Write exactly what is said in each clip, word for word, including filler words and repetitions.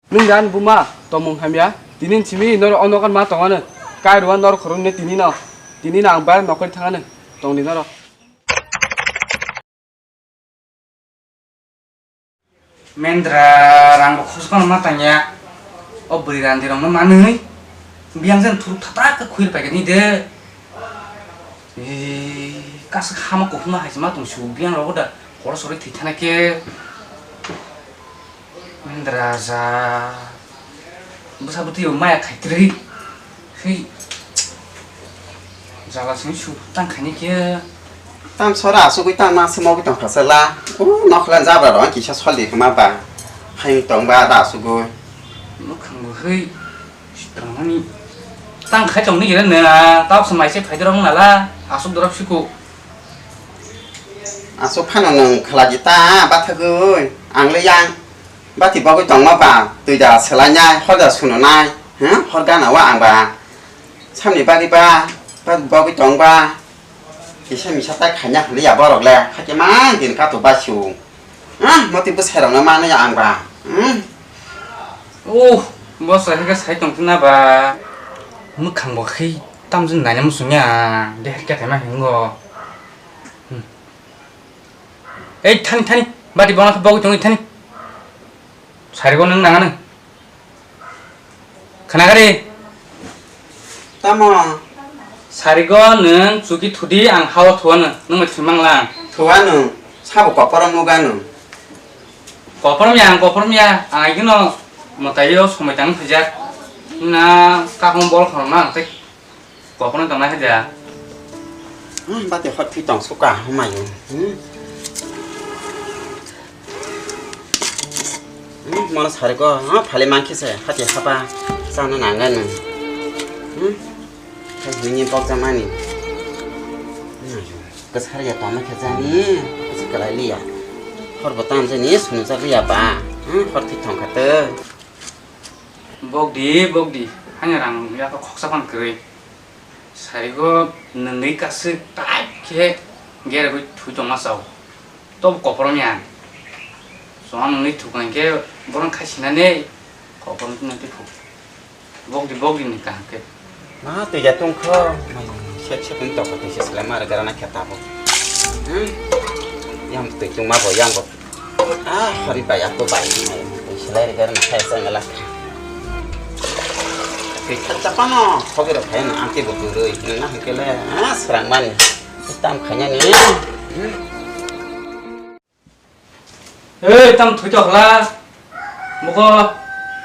Nwng da ani buma tongmung hamya, tini simi norok o nogo ma tongano, kairwa norok khoroknwi tini no, tini no ang bai nokori thangano, tongdi norok. Mendra rang bo khosokno ma tangya, o bwrwi randi rokno manwi, biyang jen thuruk thatak khe khuir paikani de. Ee, kaisa hama kuphuma hai se ma tong su biyang rogo da, koro sori thwi thana khe. Mendra ja, bwsa bwtwi maya khaitrwi. Hei, jala sini su tang khaini khe. Tam sora asugwi tang ma se mogwi tong khasala. O nokhla jabra rok kisa soli khma ba. Hai tong ba da asugwi. Mukhang bo hei. Sitrangmani tang khai tongni gire na, tao se mai se phai dorong nala, asuk dorok siku. Asuk phano nwng khlagi ta, bathagwi, ang le yang, bathi bagwi tongma ba, twi da swlainai, hor da sununai, ha? Hor gana wa ang ba, samni bagwi ba, bathi bagwi tong ba. Kisa misa tai khaina hwnwi ya borok le, hakhe mang din kato basio. Ah, moti bwsai rokno mano ya ang ba. Hmm. Oh, boss hai khe sai tong na ba. Mukhang bo khai tam jin naina musung ya. De hakhe khai ma hingo. Hmm. Ei thani thani, bati bona khe bogwi tongwi thani. Sari go nang nangano. Khna gari. Tamo? Sarigo nwng chuki thudi ang hao thuano, nwng bai thwi mangla. Thuano, sabo koporom nugano. Koporom ya, ang koporom ya, ang aigino mwtaio somoi tang phaijak. Na kakong bol khorokma ang tei koporom tong nai haja. Hmm, bati hot phi tong suka, humayo. Hmm. Hmm, mono sari ko, ha, phali mankhe se, hati hapa, chana nangan. Hmm, khai hini bok jamani. Hmm, kwsar ya toma khe jani, kwsar kalai liya. Hor bo tam jani, sunu jak liya ba. Hmm, hor thik thong kha to. Bok di, bok di, hanya rang ya ko khoksa pan kwrwi. Sarigo nwnwi kaswk tai khe geragwi thwi tongma chao. Tobo koporom ya. Chwng nwnwi thukna khe bono khai sinani koporom twnwi twi thuk. Bokdi bokdi ni kaham khe. Ma twi ya tong kho. Sep sep ni toko twi se selai mar gara na khe tabo. Hmm. Yang twi tong ma bo yang bo. Ah, hori bai, ako bai. Selai re gar na khai sa ngala. Kri khat chapano, khobi rok khai na, ang tei bo kwrwi, nang na hwnkhe le, ah, srang mani. Tam khaina ni. Ei, tam thwi to hla. Moko,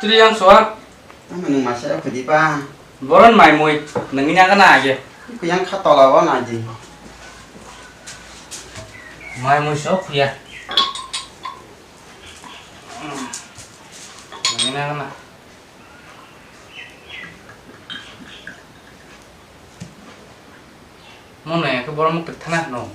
tili yang soa. Tamo nung masa ya khudi pa. Boron mai mui, nang ini angka na aja. Ku yang kha tola bo na ji. Mai mui sok ya. Nangina kana. Mono ya ke borok muk thana no.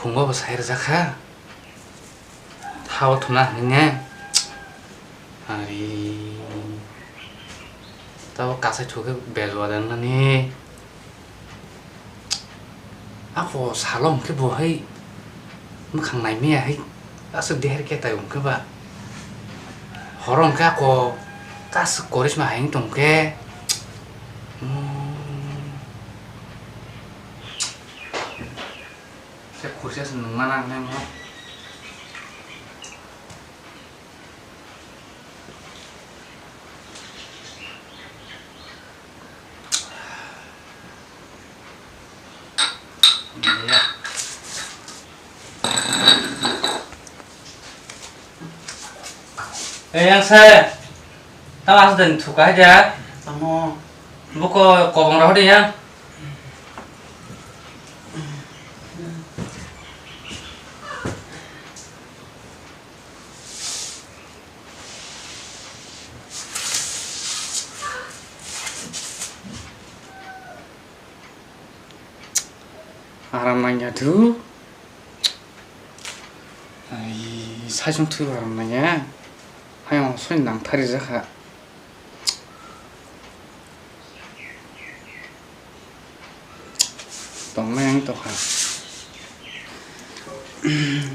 Phungo bo sai rwjak kha. Thao thumna hinwi ne. Ari. Tabo kasai thuk khe bel wada wngnani. Ako salo hwnkhe bo hai mwkhang naimaya hai aswk deher khe tai hwnkhe ba. Horo hwnkhe ako kaswk korisma hai wng tong khe. Hmm. Se khursa se nung mana hwnwi mo. Eh, yang se. Tama aswk dan thuka haja. Tamo. Buko kobong rok de yang. Aram nangya thu. Ai, saisung thwi aram nangya. Hayung soi nang thari jakha. Tongna yang tokha.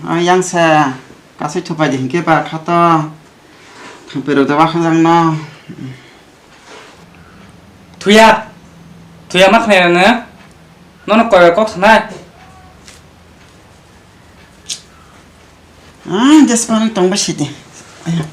Ang yang sa kasui thupai di hinkhe ba khato. Thangpero da ba khajang no. Thuya. Thuya ma khnai rana. Nono koi kok sanai. Ah, just one tong ba sidi. Aya.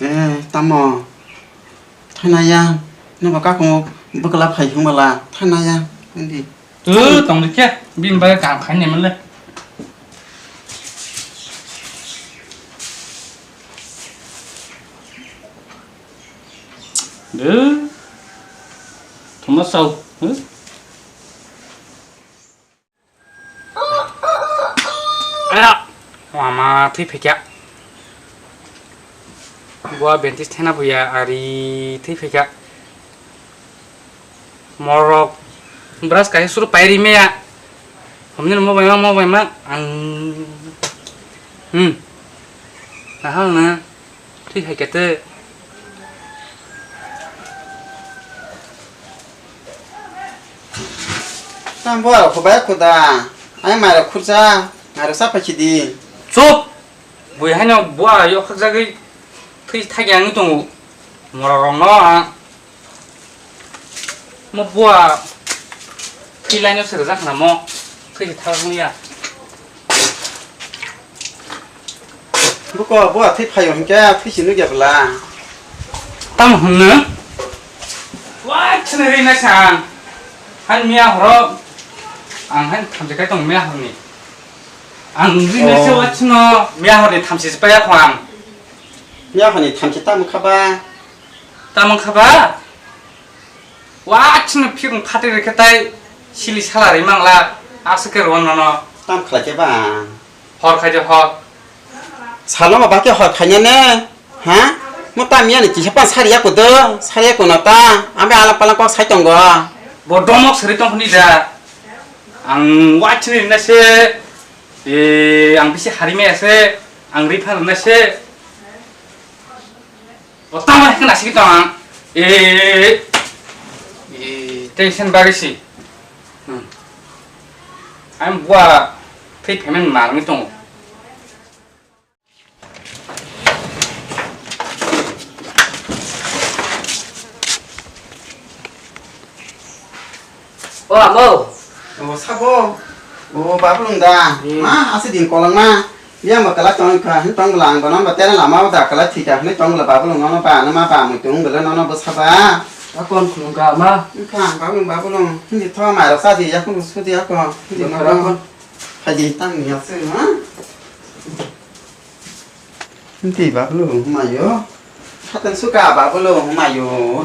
Eh, tamo? Thanaya, nobo kakungo bwkla phai hwnbala, thanaya, hindi. Tu tong dikhe, bini bagwi kaham khaini mwnle. De, thuma sao, huh? Aya, mama thwi phaikha. Bua bentis thena buya ari thwi phaikha. Morok brush kaisa suru pairi meya. Hamni mo bai ma, mo bai ma. Ang. Hmm. Nahal na. Thwi hai kete. Tang bo rok khubai khuda. Ai mai rok khurja. Mai rok sa phaikhi di. Chup. Bui haino bua yok khakjagwi thwi thagi ang tongo. Mora rok no ang. Mo bua thwi laino se rwjak khna mo, thwi se thajak wngya. Buko bua thwi phaio hinkhe thwi se nukya bwla. Tamo hwnno? Wai chini ri na san. Han miya horo. Ang han thamse kai tong miya horni. Ang ri na se Oh. Wai chino miya horni thamse se paya khwang. Miya horni thamse tamo khaba. Tamo khaba? Wa chini phikung phatwi rikhe tai sili sala ri mangla, aswk khe rw nono. Tam khlai khe ba? Hor khai de hor. Salo ma ba khe hor khaina ne? Ha? Mo tam yani kisa pan sari ya kudo, sari ya kuno ta. Ambe alang palang kok sai tongo. Bo domok sari tong hwnwi da. Ang wa chini na se, e, ang bisi hari me ase, ang ri phan na se. O tamo hai khna sigi tong ang. E, e, tei sen bagwi si. Hmm. Ang bua tei payment marwngwi tongo. O amo. O sabo. O babulung da. Hmm. Ma ase din kolangma. Yang ba kala tong kha, hin tong bla ang bono ba tera lama da kala thika, hin tong bla babulung nono ba, nama ba mui tung bla nono bo saba. Akon khulung ga ma. Kha babulung babulung. Hindi tho ma rok sa di yakung su di ako. Hindi Bo nono. Khara kon. Haji tang ni ase, ha? Hindi babulung mayo. Khatang suka babulung mayo.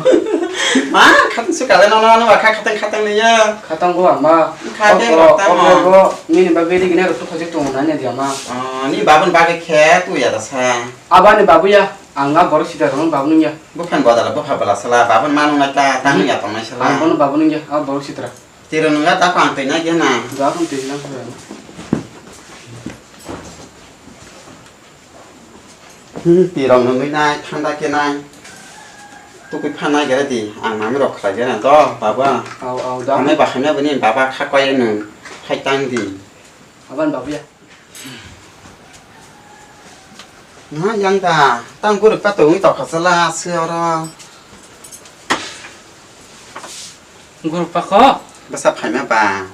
Ma, khatang suka le nono nono ba kha khatang khatang ni ya. Khatang go ama. Khatang Ogo, rok tamo. Ogo, ogo. Nini bagwi ri gina rok tu khajik tongo na ne di ama. Oh, ni babun bagwi khe tu ya da sa. Abani babu ya, ang a borok sida rong babu nung ya. Buphan bodala bupha bala sala, babun manung lai ta, tang Hmm. Ya tong nai sala. Ang bono babu nung ya, a borok sitra. Tiro nung ya ta pang twi nai gena. Ga hum twi nang. Hmm, tirok nungwi nai, thanda khe nai. Tukui phanai gere di, ang mami rok khlai gana do, baba. Au, au, da. Hamai ba hamya bini baba kha koi nung, hai tang di. Aban babu ya. Na yang da, tang guruk pa tongwi tokha sala, se oro. Guruk pa kho? Basa phaima ba.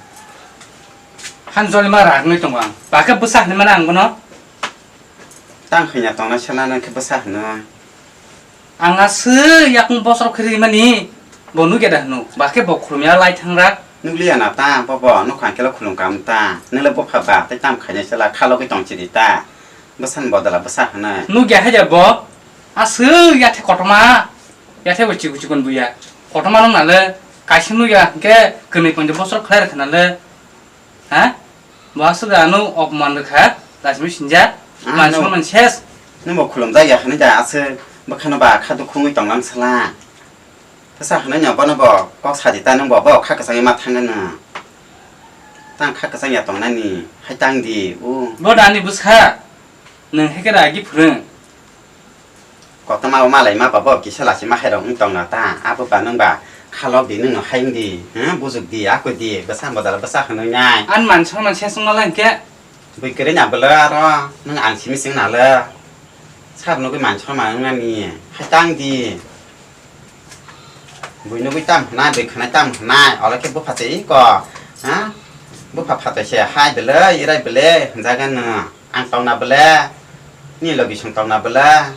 Ani jolima ragwi tongo ang. Bakhe bwsa hinwi mano ang bono. Tang khaina tongna sela nang khe bwsa hino. Ang aswk yakung bosor khe rimani bo nugya da hino. Bakhe bo khulumya lai thangra. Nukliya na ta, bobo nukha kelo khulum kam ta. Nele bupha ba, tei tam khaina sela khalogwi tong chidi ta. Bwsani bodol bwsa hwnwi. Nukya hai de bo. Aswk yathe kotorma. Yathe bo chikon chikon buya. Kotorma nung nale. Kaisa nukya hwnkhe kwnwi ponjo bosor khlai rwkha nale. Ha? Bo aswk ano opman rwkha. Lasimi sinja. Ah, mansi no. Mansi ses. Nung bo khulumjak ya hwnwi da aswk. Bwkhano ba kha dukhu wngwi tonglang sala. Bwsa hwnwi no bono bo kok sadi ta nung bo, bo kha kwchangwi ma thangna no. Tang kha kwchang ya tongnani, hai tang di, u. Bo dani bwsa, nwng hekhe da agi phwrwng. Kotorma bo malai ma ba bo kisa lasi ma hai rok wng tongna ta, abo ba nung ba khalok di nung no hai wng di, ha, bujuk di, akoi di, bwsa bodol bwsa hwnwi nai. An man song man se song ma lai hwnkhe. Bui kwrwi na bwle aro, nung ang simi sing na le. Sar nugwi man song ma wng nani, hai tang di. Bui nugwi tam hwnai, bui khwnai tam hwnai, olo khe bupha twi ko, ha? Bupha phatai se hai bwle, irai bwle, hwnjagan no. Ang tongna bwle, ni logi song tongna bwle.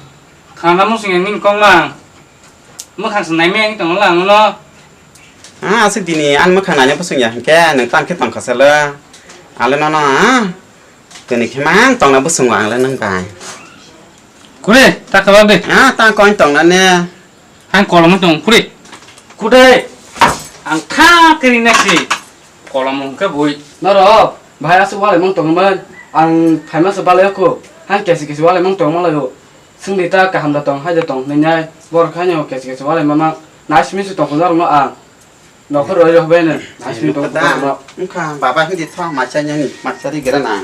Khana musung yang ning kong mang. Mwkhang se naimeng tong lang no. Ah, aswk dini an mwkhang naina bwswng ya hwnkhe, nwng tam khe tong kha salo. Ale nono, ah. Kwnwi khe mang tongna bwswngo ang le nang bai. Kure, ta kha ba be. Ah, ta koin tongna ne. Ang kolom tong kure. Kure. Ang kha kri na si. Kolom hwnkhe bui. Noro, bhai aswk walai mang tongmani. Ang phaima se balai ko. Ang kesi kesi walai mang tong malai o. Singdi ta kaham da tong, hai da tong, nai nai. Bor khaino kesi kesi walai mamang. Nai simi se tong khonjar no ang. Nokho roi rok bai no, asmi tong da, tong no. Wngkha, baba hindi tho, macha nyani, macha ri gira na.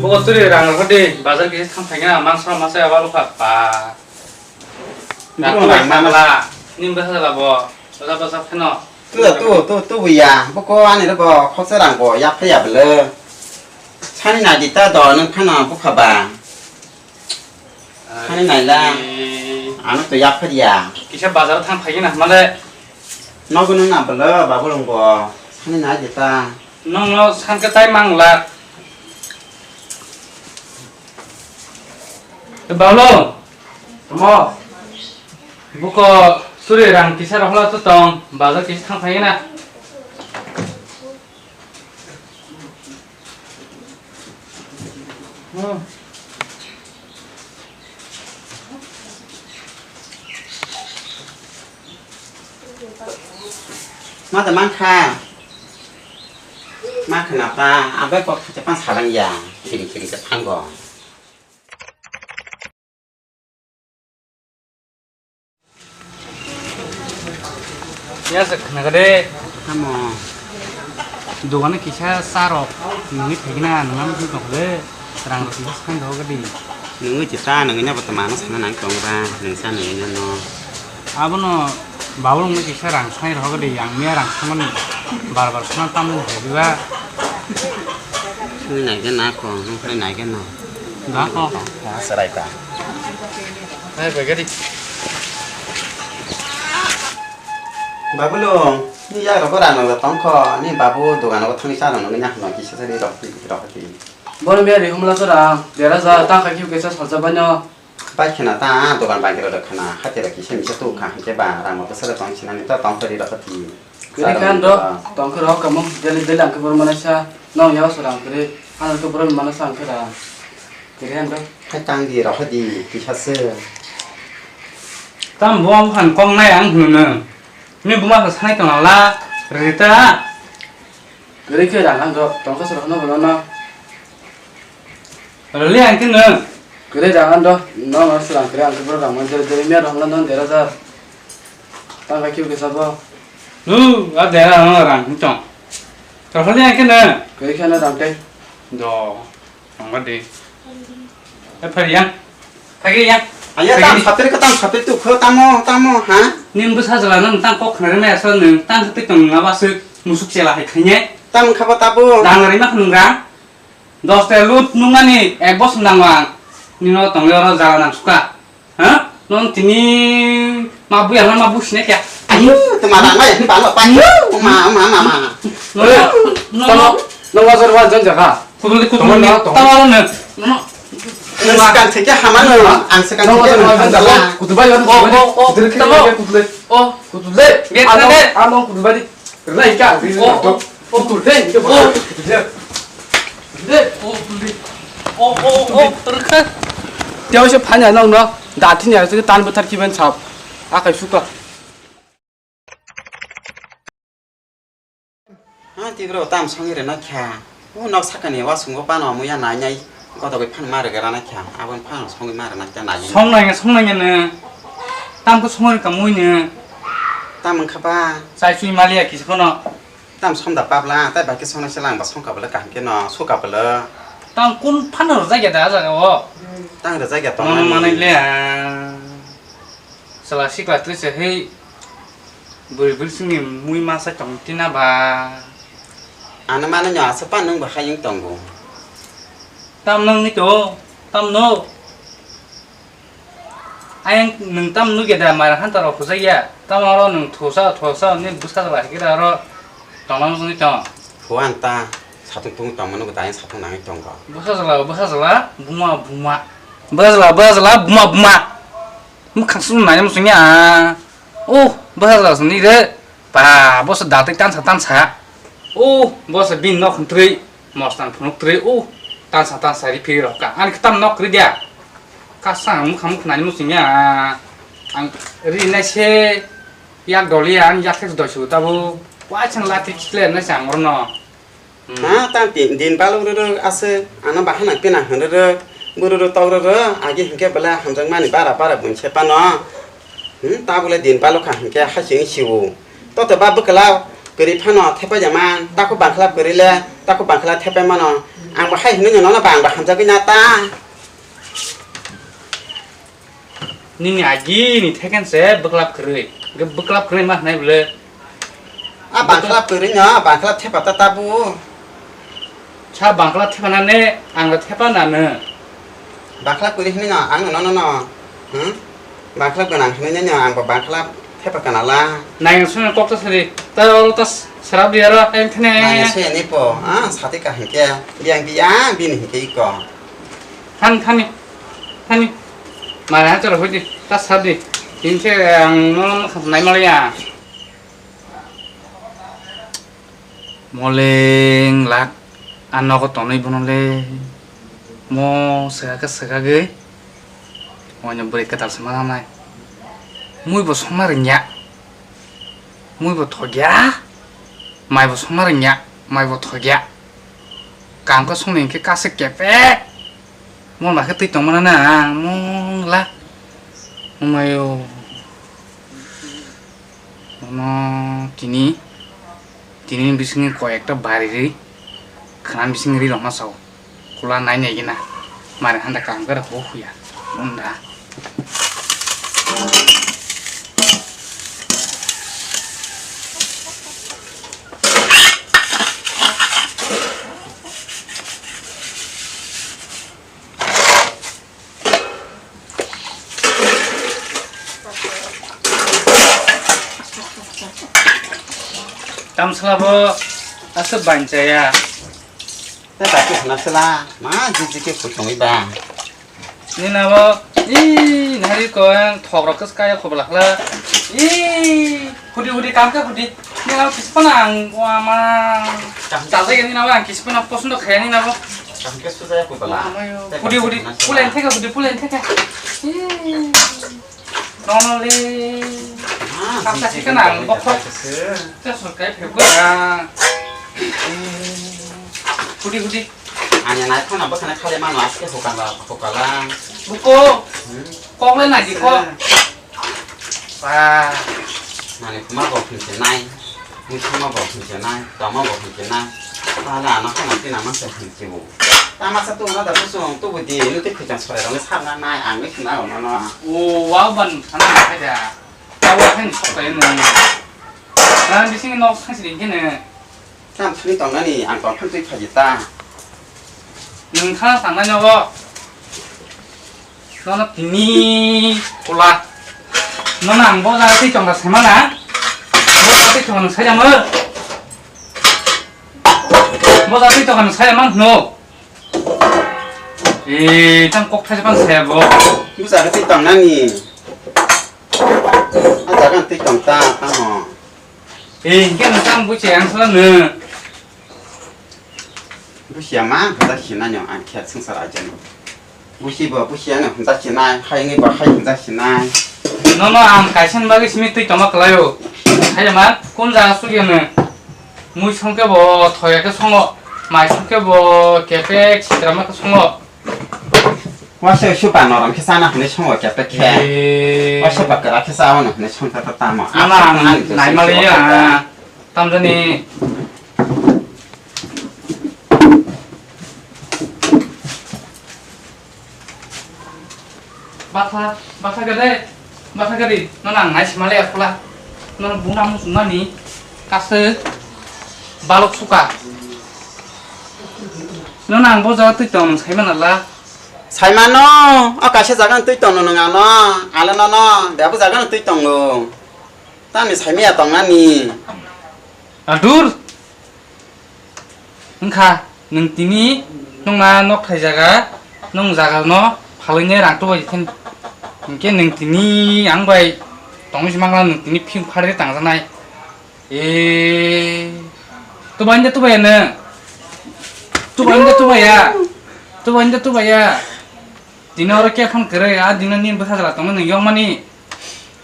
Bogo turi rang rok di, bazar kisi thang thang ya, mangsa masa ya, walu kha, pa. Nang Nang ko nang mang mala, nim bahasa labo, bahasa bahasa kheno. Tu, tu, tu, tu, buya. Buko ani rok bo khoksa rang bo yak phai ya bwle. Sani nai di ta do, nwng phano bukha ba. Sani nai la. Ani. Ano to yak phai ya. Kisa bazar thang phai na male. Nogo nwng na bwle, babu rong bo. Sani nai di ta. Nong no san ka tai mang la. Babu rong. Tamo. Buko suri rang kisa rohla to tong, bazar kisa thang phai na. Ma da man kha. Ma khna pa, abai kok khacha pan salang ya. Khiri khiri khe phango. Ya se khna gade. Tamo. Dogano kisa sa rok nungwi thai gina nungna muchung tong le. Rang rok kisa sai rok gadi. Nungwi se ta nungwi na bata mano sana nang tong ba nung sa nungwi na no. Abono babul nungwi kisa rang sai rok gadi, ang miya rang samani bar bar sana tamni thai diba. Nung nai gana ko, nung nai gana. Da ko. Ya serai ta. Hai, bagari. Babu lo, ni ya rogo rano da tongkho, ni babu dogano thangni cha rano ni nahno kisa sari rok ti rok ti. Bor me ri humla sora, dera ja ta kha kiu kisa salsa banyo. Bai khena ta dogan bai ro khana, hati ro kisa misa tu kha, hake ba ramo to sara tong sinani to tong pari rok ti. Kiri khan do, tongkhe rok kamo, deli deli ang khe bor manai sa, nong yaw sa rang kiri, ano khe bor manai sa ang khe rang. Kiri khan do. Hai tang di rok di, kisa se. Tam bo ang khan kong nai ang hunu nung. Ni buma sa sai tong la, rita. Kiri khe rang ang do, tongkhe sa rok no bono no. Rwli ang khe nwng. Kwrwi rang ano, nono swrang kwrwi ang khe borok rang mani jere jere miya rok no dera jar. Tang khe kisa bo. Nu, a dera no rang hwn tong. Rwli ang khe nwng. Kwrwi khe no rang tei. Do, tong ba de. E phari yang. Phagi yang. Aya tam sapir ka tam sapir tu kho tamo tamo ha. Nim bu sajala nang tang kok khna rema sa nang tang sapir tong nga ba sik musuk chela hai khanye. Tam khaba tabo. Dang rima khunung rang. Dos ta lut nungmani ek bosor nango ang. Nino tongwi oro jala nang suka. Ha? Non tini ma buya ma bu sine kya? Ayo, tuma na mai ni balo pa. Ayo. Ma, ma, ma, ma. No, no, no, no. Tamo, no wajar wa jon jaga. Kudul, kudul. Tamo na, tamo. Tamo na. No. Ang sekan theke hamano, ang sekan theke hamano. Kutubai, oh, oh, oh, kutubai. Oh, kutubai. Get na de. Ano kutubai. Rwlai ka, rwlai ka. Oh, oh, oh. Kutul de, kutul de. Kutul de. Oh, kutul de. Oh, oh, oh, rwkha. Tei se phanya nang no, dathini ya, tan bwthar kiban sap. Akai suka. Ha, tibro tam songi rwna kha. O nok sakani wasungo pano muya nai nai. Goto bai phan ma rega rana kha. Abon phan songi ma rana kha nai. Song nai, song nai ne. Tam ko songi ka mui ne. Tam wngkha ba. Chai chui maliya kisi kono. Tam somda pabla, tai bai ke song nai se lang ba song ka bwle kaham ke no, su ka bwle. Tam kun phan rwjak ya da jaga o. Tang rwjak ya tong. Mano manai le. Chwla sikla twise hei bwrwi bwswkni mui masa tong tina ba. Ano mano nyo asa pa nwng bo hayung tongo. Tam nwng ni to, tam no. Ayang nwng tam nugya da mara hanta rok hujak ya. Tam oro nwng thosa thosa ni bwsa jala hikhe da oro tongna mung tong. Phuan ta satung tung tong mano da ayang satung nangwi tongo. Bwsa jala bwsa jala buma buma. Bwsa jala bwsa jala buma buma. Mwkhang sung nai muchung ya. Oh, bwsa jala sung ni re. Pa, bwsa datai tansa tansa. Oh, bwsa bin nok hwn twi. Mostan phunuk twi. Oh, tansa tansa ri phi rok ka. Ani ktam nok ri dia. Kasa ang mukha mukha nai muchung ya. Ang ri nai se yak doli ang yak tek doi su tabu. Wa chang lati khle nai chang ro no. Hmm. Ha, tang tin, din balok rw rw ase, ano bahai nang pina hwn rw rw, buru rw tok rw rw, agi hwnkhe bwle hamjakmani bara bara buin se pano. Hmm, ta bwle din balok kha hwnkhe haching siwo. Tote ba bwkla kwrwi phano thepai jaman, takhuk bangkhlap kwrwi le, takhuk bangkhlap thepai mano. Ang bo hai hwnwi nono ba ang bo hamjagwi na ta. Nini agi ni theken se bwklap kwrwi. Ge bwklap kwrwi ma hwnai bwle. A bangkhlap kwrwi no, bangkhlap thepa ta tabu. Sa bangkhlap thepa na ne, ang la thepa na ne. Bangkhlap kwrwi hwnwi no, ang no no no. Hmm? Bangkhlap gwnang hwnwi no, ang bo bangkhlap thepa kana la. Nai sung kok ta sari. Ta ol ta serap dia ra, em thene. Nai se ni po, ah, sati ka hingke. Biang biang, bini hingke iko. Thani, thani, thani. Mara choro hoi di, ta sab di. Tin se ang no no khas nai mala ya. Moleng lak, a nogo tonwi bono le. Mo sega khe sega gwi. Mo no bwrwi kwtal se ma nai. Mui bo songma rwngya. Mui bo thokya. Mai bo songma rwngya. Mai bo thokya. Kam khe songni hwnkhe kase kepek. Mol ba khe twi tongmana na ang mungla. Omayo. Ono tini, tini bisingni koi ekta bari ri. Khana bising ri rokma sao. Kula nai nai gina. Mari handa kam khe rok huya. Unda. Tamsla bo aswk banchaya. Tei bai khe hwnna sela, ma jiji khe koi tongwi ba. Nina bo, ii, nari ko ang thok rok khe kaya khobla khla. Ii, hudi hudi kam khe hudi. Nina bo kisi phano ang wama. Chajai nina bo ang kisi phano posondo khaya nina bo. Kam khe sujaya khobla. Wamayo. Hudi hudi, pulen theka hudi, pulen theka. Ii. Nono le. Ah, kasa bisi sikana ang bini bokho. Kasa se. Te sorkari phebga. Hudi hudi. Anya nai khana bwkhana khale mano aske hokala hokala. Buko. Hmm. Kok le nai di ko. Ba. Nani kuma bo phunse nai. Muisingma bo hwnse nai, tongma bo hwnse nai, pala ano khana twi nama se hwnse bo. Tama sa tongna da kusung tubu di, nutwi khwichang sorai rokni sakna nai, ang wi khna rokno no. O, wa ban sana hai da. Tawa khen sok tai no. Nang bising nok thang sini kene. Tam thani tongnani, ang tong thang twi phaji ta. Nung khana tangnai nogo. Nono tini kula. Nono ang bo jaga twi tongda saimana. Bo jaga twi tongda saimano. Bo jaga twi tongda saimano. Eh, tang kok thaisa pan saya bo. Bo jaga twi tongnani. A jaga twi tongta tamo. Eh, hingke nang tang bo che ang sala no. Busia ma, hwnjak sinai no, ang khe swngchar ajani. Busi bo, busia no, hwnjak sinai, hai wngwi bo, hai hwnjak sinai. Nono ang kaisa ni bagwi simi twi tongma kwlaio. Hai ma, kun jaga sugya no. Mui songke bo, thoya khe songo, mai songke bo, kepek, sitra ma khe songo. Waisa supa norom khe sana hwnwi songo kepek khe. Eh. Waisa bakra khe sao no hwnwi songta ta tamo. Nono ang naimaliya. Tamjani. Batha, batha gade, batha gade, nono ang nai simale aphula. Nono buna muchungmani kase balok suka. Nono ang bo jaga twi tong saimana la. Saimano, o kaisa jaga twi tong nang ano, ale nono, bebo jaga twi tongo. Tamni saimaya tongnani. Adur. Wngkha, nwng tini nungna nok thai jaga, nung jaga no phalwini rang tubai khe, hinkhe nwng tini ang bai tongwi se mangla nwng tini phiyung phari tangjaknai. E, tubai de tubai ya nwng? Tubai de tubai ya? Tubai de tubai ya? Tini oro khe phone kwrwi, a dino nini bwsajla tongno nwng yokmani?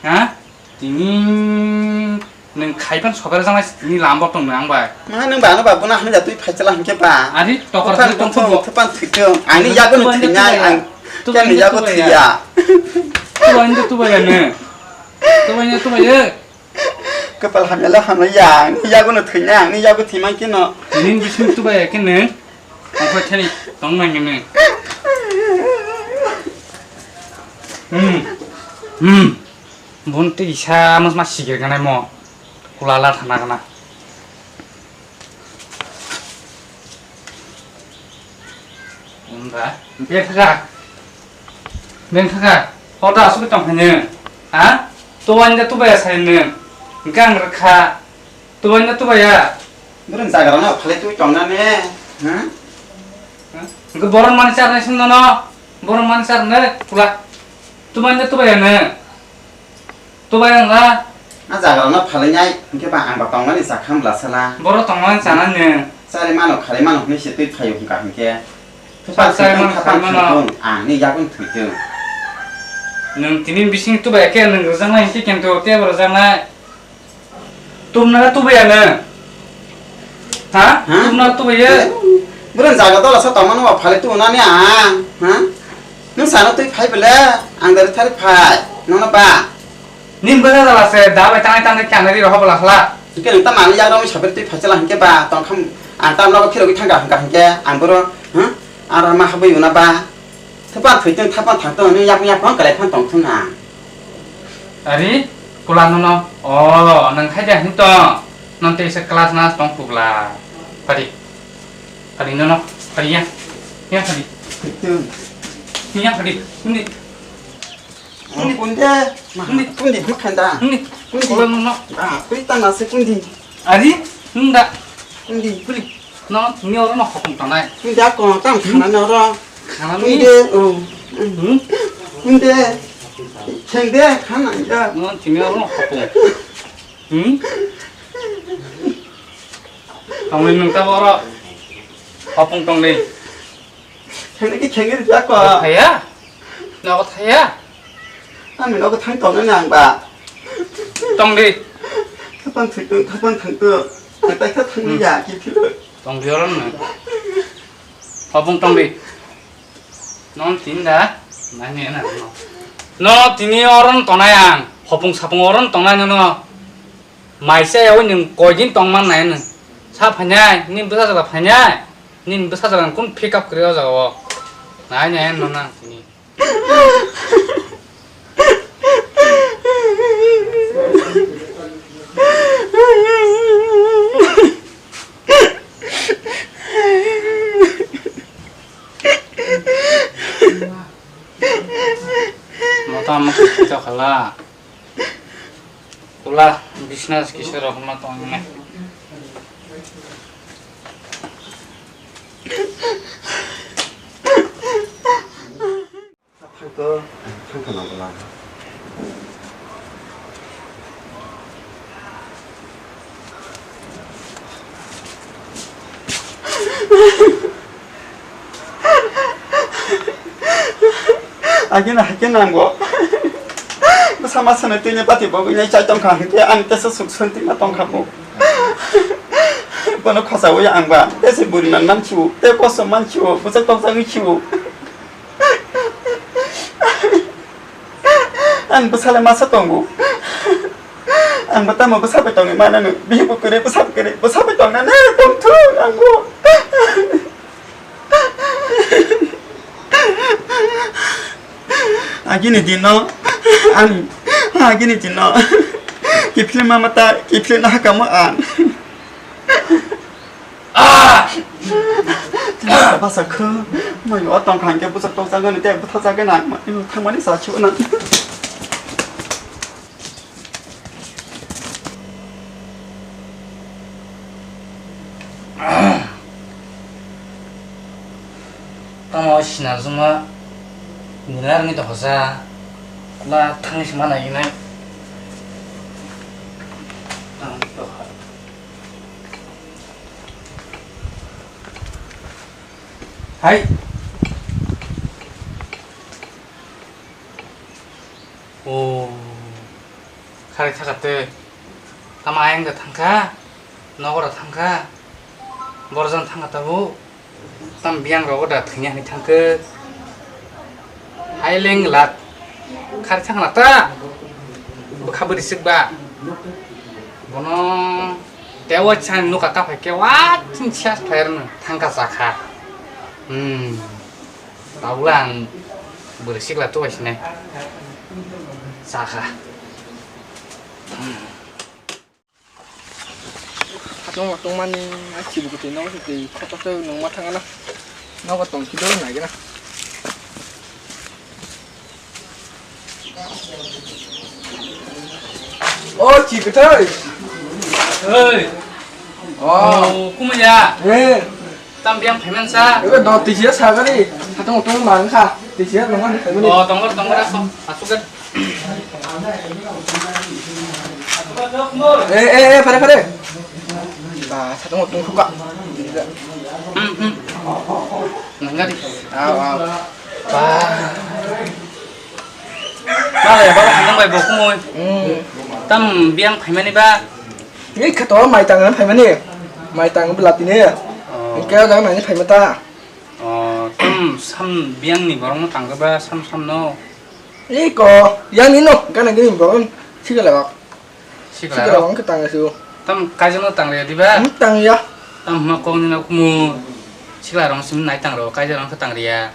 Ha? Tini nwng khai phano sober jang nai tini lama bo tong nwng ang bai. Ma nwng ba ano ba bono hamya twi phai chala hinkhe ba. Ari tokar thwi tong tong thwi tong. Ani yago no thwi nai ang. Kemni yago thwi ya. Tubai nwng tubai ya nwng. Tubai nwng tubai ya. Kapal hamya la hamya ya. Ani yago no thwi nai, ani yago thwi man khe no. Nini bising tubai ya khe nwng. Ang khe thani tong nang nwng. Hmm. Hmm. Bun twi sa mas mas sikir ganai mo. Kulala thana gana. Unda, bethaka. Bethaka. Hoda asuk tong phane. Ha? To wanja tu baya sai ne. Gang rakha. Tubai na tubai ya? Borok jaga rok no phalai twi tong na ne? Ha? Hwnkhe borok mani charnai song nono. Borok mani charnai pula. Tubai na tubai ya ne? Tubai ang la. A jaga rok no phalai nai hwnkhe ba ang ba tong mani cha kham bwla sala. Borok tong mani chana ne. Chari mano khalai mano hwnwi se twi phaio hwnkha hwnkhe. Thupha sari mano, sari mano. Ang ni yago thwi tong. Nwng tini bising tubai khe nwng rwjaknai hwnkhe kintu tebo rwjaknai. Tumna tubai ya nwng? Ha? Ha? Tumna tubai ya? Bwrwng jaga dola sa tongmani wa phale tu nani ang, ha? Nwng sana twi phai bele, ang dari thari phai, nono ba. Nin bwsa jala se, da bai tangai tangai kya nari roho bala sala. Hwnkhe nwng ta mani yagra mui saber twi phai chala hwnkhe ba, tong kham, ang ta nogo phirogwi thangka hwnkha hwnkhe, ang boro, ha? Ang rama habwi una ba. Thapang thwitwng, thapang thangtwng, hwnwi yapung yapung kwlai phano tongthwng ang. Ari, pula nono, o, nwng khai de hwn tong, non tei se class nas tong pugla. Padi, padi nono, padi ya, ya padi. Thwitwng. Ya padi, ini. Kundi. Kundi. Kundi, kundi, kundi. Kundi. Pula nono. Ah, kundi tang nasi kundi. Ari, nda. Kundi. Kundi. No, tini oro no hopong tanai. Kundi ako tam khana no ro. Khana ni? Kundi, oh. Hmm? Kundi. Kheng de khana ya. No, tini oro no hopong. Hmm? Tongni nung ta oro. Hopong tongni. Khengni ki khengni rijak ko. Thaya? Nogo thaya? Ani nogo thang tongnani ang ba. Tongdi. Thapang thangtong, thapang thangtong. Ang tai kha thangni ya ki philo. Tongdi oron no. Hopong tongdi. Non tin da. Nani na no. No tini oron tonai ang. Hopong sapong oron tonai no no. Maisa yawi nwng koidin tongman nai nwng. Sa phainai, nini bwsa jala phainai. Nini bwsa jala nwng kun pick up kwrwi o jaga o. Nai nai no nang tini. Tamo kisa khala. Ula, business kisa rok ma tong ne. Thangto, thangkha nang ula. Agina haikhe nango. Bwsa masa no tini pati bo gwi nai chai tongkha hwnkhe ani tesa suk santi ma tongkha bo. Bono khosa wi ang ba tesa buri man manchi o, te kosom manchi o, bwsa toksa wi chi o. Ani bwsale masa tongo. Ang bo tamo bwsa bai tongwi manano. Bihik bo kwrwi, bwsa bo kwrwi, bwsa bai tongna ne tongthung ang bo. Agini dino ani agini dino kiphilma mata kiphilna hakamo ang. Ah! Basa kho, mai o tong khang ke busa tong jagani te butha jagani ang thangmani sa chu na. Tamo sinarjuma nilar ni to hosa la thangni sima nai nai. Hai. O. Khari thaka te. Tama ayang da thangkha. Nogora thangkha. Borjan thangkha tabu. Tam biyang rogo da thangya ni thangkhe. Hai leng lat. Khari thangkha na ta. Bwkha bwrwi sik ba. Bono tewa chan nuka kaphai ke wa chin chas player no thangkha chakha. Hmm. Tabukla ang bwrwi sikla tubai sinai. Chakha. Tongma tongmani a chibu kutui nogo se twi khoto se nungma thangana. Nogo tongkhido naigena. O chi kwthai. Oi. O. O, kumanya. Eh. Tam biyang phaimani sa. Ebe do tisia sagari. Hatong tong mang kha. Tisia nong ani phaimani. O, tongor, tongor, aso. Asuk kan. Eh, eh, eh, pare, pare. Ba, satong tong khuka. Hmm, hmm. Nangari. Aw, aw. Ba. Ba, ya, ba, nang bai bo kumoi. Hmm. Tam biyang phaimani ba. Ni khato mai tang phaimani. Mai tang bela tini. Oh. Kaya da mai phaimata. Oh, tam sam biyang ni borong tang ba sam sam no. Iko, yang ino, gana gini bro, sikala bak. Sikala. Sikala bak, kita nggak sih? Tam kaisa no tang ya, di ba? Hmm, tang ya. Tam ma kong ni na kumu. Sikala rong sim nai tang ro, kaisa rong tang ya.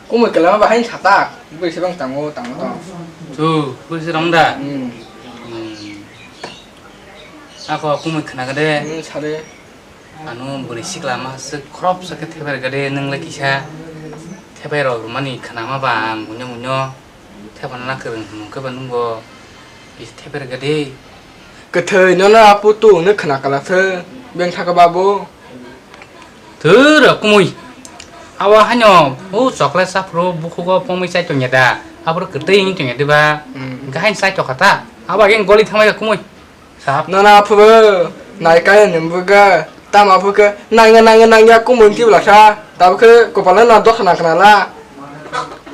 Kumu kala ma bahai satak, gue sebang tango, tango tang. Tu, gue si rong da. Hmm. Hmm. Ako kumu khna gade. Hmm, sare. Ano bwrwi sikla ma swk khorop sa khe thepai rwgadi, nwng le kisa thepai rw rwmani khna ma ba ang buino buino thepai na kwrwng hwnmung khe ba nwng bo kisa thepai rwgadi. Kwthwi nono apu tu hwnwi khna kala se beng thaka babu. Thwrw kumui. Awa haino o chocolate saphuru bukhugo pomwi chai tongya da. Aphuru kwtwi wng tongya diba? Hmm. Hwnkhe haino chai tokha ta. Abo ageng goli thangmai kumui. Sap. Nana phubo, nai kaya ni buga, tama phuka, nangya, nangya, nangya, kumui tibla kha, tabuk khe kopala na dok khna khna la.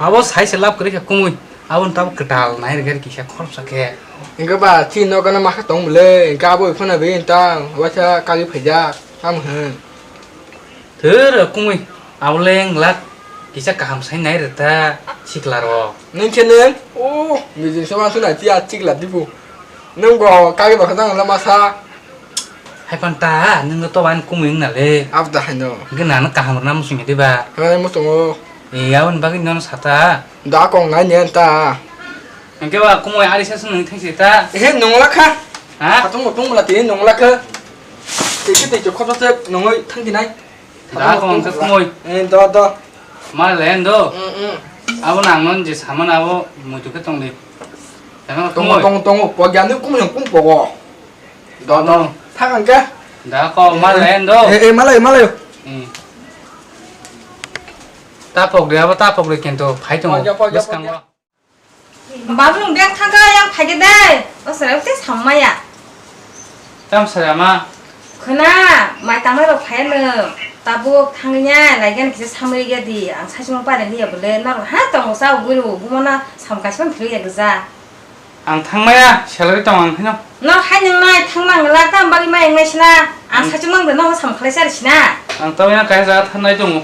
Abo sai se lab kwrwi kha kumui, abo ni tabuk kwtal nai rwgari kisa khoroksa khe. Hingke ba, chini nogo no ma khe tong bwle, hingke abo phano bini tang, waisa kagwi phaijak, tamo hwn. Thwrw kumui, abo le wng glak, kisa kaham sai nai rw ta sikla rok. Nwng khe nwng? O, mijing se uansuk nai phiya sikla dibu. Nwng bo kagwi ba khe tang la masa. Hai phan ta, nwng to ban kumui wng na le. Abo da hai no. Hwnkhe nang no kaham rwna muchung ya diba? Hai muchungo. E, aboni bagwi nono sa ta. Da kong nai ni ta. Hwnkhe ba kumui ari sa sung nung thang si ta. Ehe, nung la kha. Ha? Khatung mutung bwla tini nung la kha. Tei khe tei chok khop se nungwi thang di nai. Da kong khe kumui. Eh, do, do. Ma le do. Mm, mm. Abo nang non je saman abo muitu khe tong di. Tamo Tongo, tongo, tongo. Pogya ni kum yang kum pogo. Do, do. Ano. Thang ang khe. Da ko mal en do. Eh, eh, malai, malai. Hmm. Ta pok de abo ta pok de kintu phai tongo. Pogya, pogya, Bwskango. Pogya. Babu nung beng thang kha yang phai de. O sara te sammaya. Tam sara ma. Khwna, mai tangnairok phaiya no, tabuk thangya, laigani kisa samwi ya di, ang saichung pare liya bole, norok ha tongo sa ugwi ro, bumo na sam kaisa philwi ya gwja. Ang thangmaya, salary tong ang kheno. No hai nung nai thang nang la, tam bagwi mai ang nai sina, ang Hmm. saichung mang de no sam khlai sar sina. Ang tawya kaisa jaga thangnai tongo.